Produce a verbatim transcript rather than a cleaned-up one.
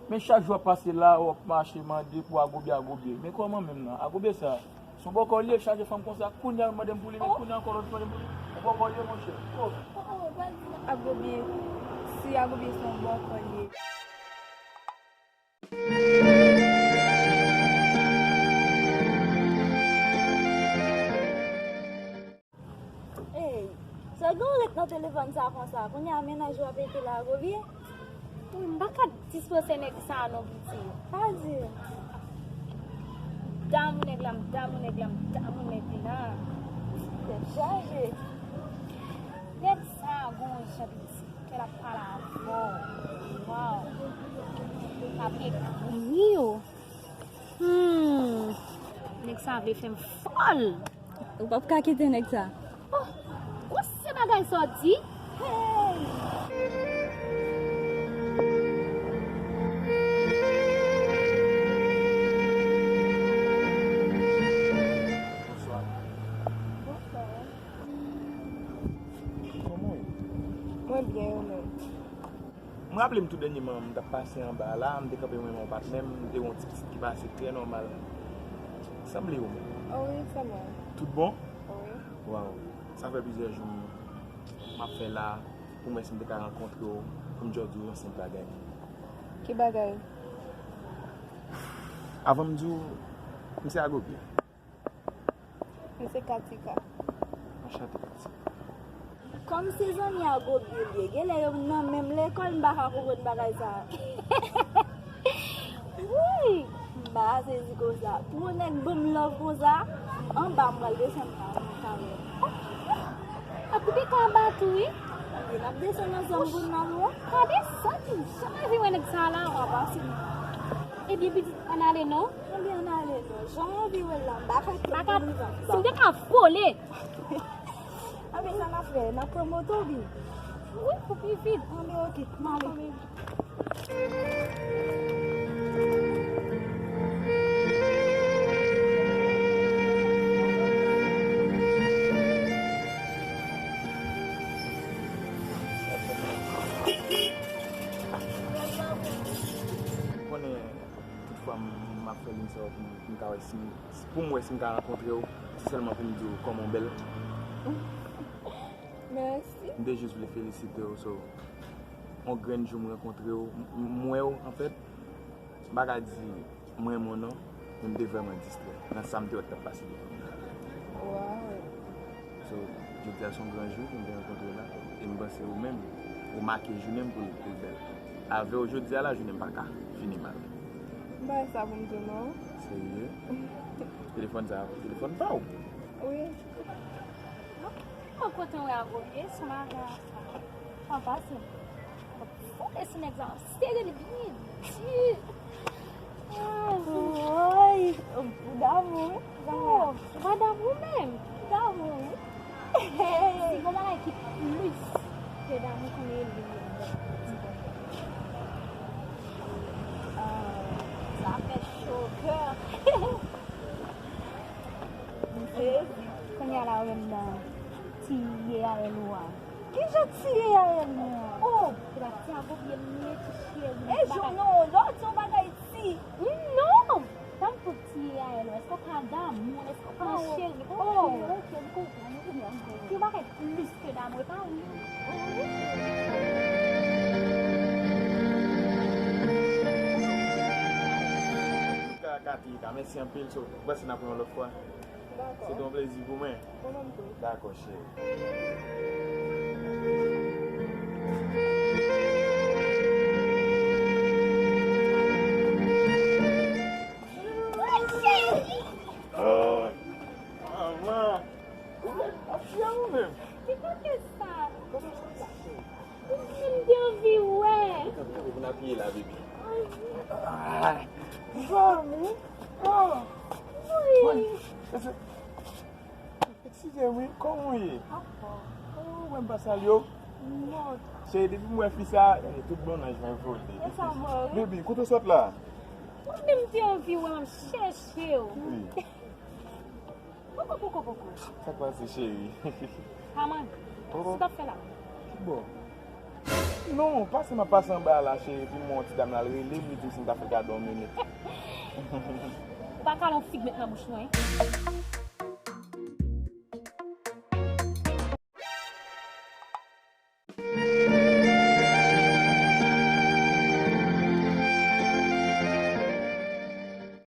Men chak jou w ap pase la, w ap mache mande pou Agobye, Agobye. Men kòman menm nan? Agobye sa, se yon bòkò li ye, chaje fanm konsa. Kounye a yo mande m pou li, men kounye a ankò lòt mande m pou li. Yon bòkò li ye, monchè. Oh. Oh, oh, pa di Agobye. Si Agobye se yon bòkò li ye. Ey, sa gen w ret nan telefòn sa konsa? Kounye a mennaj ou ap ete la, Agobye? Wi, m pa ka dispoze nèg sa non, piti. Pa di. M damou nèg la, m damou nèg la, m damou nèg la. Tèt chaje. Nèg sa gon jan, piti. Kè l ap pale avè w. Waw. L ap ekri w. Hmm. Nèg sa vle fè m fòl. Ou p ap ka kite nèg sa. Oh, gwo se bagay sa w di. Hey! Bonswa. Bonswa. Kòman w ye? Mwen byen, ou menm? M raple m tou dènyèman, m t ap pase anba la, m te kanpe mwen menm yon patnè m, m te wè yon ti pitit ki pase trè nòmal. Sanble ou menm? Oh wi, se mwen. Tout bon? Wi. Waw, sa fè plizyè jou m, m ap fè la pou m wè si m te ka rankontre w, pou m jis di w yon senp bagay. Ki bagay? Avan m di w, m se Agobye. M se Katika. Anchante, Katika. Kòm se zanmi Agobye li ye, genlè yo nan menm lekòl, m pa ka konprann bagay sa. Wi! M pa sezi konsa. Pou yon nèg ban m love konsa, anba m pral desann la, mwen ka wè. Ap koupe kaba tou, wi. Anben, n ap desann ansanm pou n al wè. Pa desann, jan anvi wè nèg sa la. Pa pase. Ebyen, pitit, ann ale non. Anben, ann ale non. Jan anvi wè l la, m pa ka. Pa ka. Si m te ka vole. Anben, sa n ap fè? N ap pran moto, wi. Wi, pou pi vit. Anben, oke, m ale. Konnen tout fwa m, m ap fè liy sa yo pou m, pou m ka wè si, pou m wè si m ka rankontre w, se sèlman pou m di w kòman w bèl. Mèsi. M te jis vle felisite w, so, yon grenn jou m rankontre w, m, m wè w, anfèt, m pa ka di m renmen w non, men m te vrèman distrè nan sa m te wè k t ap pase devan m nan. Waw. So, jodi a se yon gran jou pou m te rankontre w la, e m panse ou menm, ou make jounen m pou l, pou l bèl. Avè w jodi a la, jounen m pa ka fini mal. M pa wè sa pou m di w non. Serye? Telefòn sa, telefòn pa w? Wi. Mwen kontan wè Agobye, se madan sa. Anpase. Foule sou nèg sa, sere li byen di. Woy, ou damou, wi. Oh, ou pa damou menm. Damou, wi. Si gon bagay ki plis ke damou konnen li. Ah, sa fè cho kè. M sezi. Kounye a la ou menm nan tiye a L O a. Kijan tiye a L O a? Oh! Se pa ti Agobye m ye, ti cheri. E jan non, lè w di yon bagay ti. Non! Tankou tiye a L O a. Èske w ka damou? Èske w ka cheri? Oh! Ok, m konprann, m konprann. Ti bagay plis ke damou, e pa li. Antouka, Katika, mèsi anpil, so, m panse n ap wè yon lòt fwa. Dakò. Se te yon plezi pou mwen. Mwen menm tou. Dakò, cheri. Oh, manman. Ou menm, ap fè ou menm. Ki kote sa? Kote sa, cheri? Ou menm te anvi wè. Kanpe, kanpe, pou n apiye la, baby. Ah, zanmi. Oh. Wi. Mwen, eskize m wi, kòman w ye? Oh, mwen pa salye w. Non. Cheri, depi m wè fi sa, eh, tout bon anj mwen vole. E sa vre, wi. Baby, kote w sot la? Ou menm te anvi wè m ap chèche w. Wi. Poko, poko, poko. Sa k pase, cheri? Aman, oh, sa w t ap fè la? Ki bò? Non, pase m ap pase anba la, cheri, pou m wè yon ti dam la, l rele m, li di m si m ta fè l kado yon minit. Ou pa kale yon fig met nan bouch mwen.